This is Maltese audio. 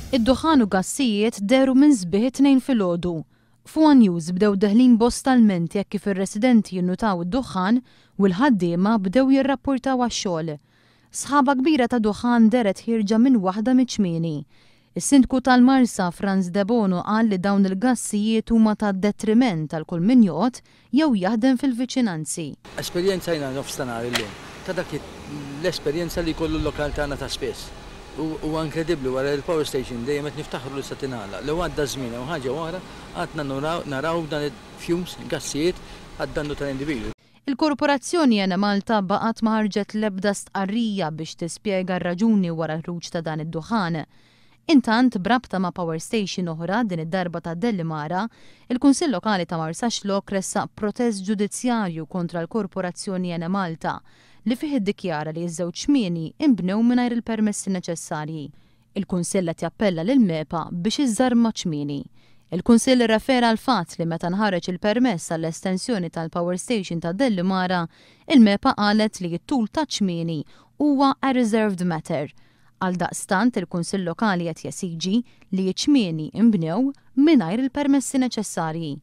Id-duħħan u gassijiet dehru minn sbieħ it-Tnejn filgħodu. Fuq one News bdew deħlin bosta lmenti hekk kif ir-residenti jinnutaw id-duħħan u l-ħaddiema bdew jirrappurtaw għax-xogħol. Sħaba kbira ta' duħħan dehret ħierġa minn waħda miċ-ċmieni. Is-Sindku tal-Marsa, Frans Debono qal li dawn il-gassijiet huma ta' detriment għal kull min joqgħod jew jaħdem fil-viċinanzi. Esperjenzajna nofs ta' nhar illum ta' dak l-esperjenza li jkollu l-lokal tagħna ta' spiss. Huwa inkredibbli wara li l-power station dejjem qed niftaħru li se tingħalaq, li għadda ż-żmien jew ħaġa jew oħra għadna naraw dan il-fumes, gassijiet għad-dannu tal-individwu. Il-Korporazzjoni Enemalta baqgħet ma ħarġet l-ebda stqarrija biex tispjega r-raġuni wara l-ħruġ ta' dan id-duħħan. Intant, b'rabta ma' power station oħra, din id-darba ta' Dellimara, il-Kunsill Lokali ta' Marsaxlokk ressaq protest ġudizzjarju kontra l-Korporazzjoni Enemalta li fih iddikjara li ż-żewġ xmieni inbnew mingħajr il-permessi neċessarji. Il-Kunsill qed jappella lill-MEPA biex iżżarma ċ-ċmieni. Il-Kunsill irrefera għall-fatt li meta nħareġ il-permess għall-estensjoni tal-power station ta' Dellimara, il-MEPA qalet li t-tul taċ-ċmieni huwa a reserved matter. Għaldaqstant il-Kunsill Lokali qed jesiġi li ċ-ċmieni nbnew mingħajr il-permessi neċessarji.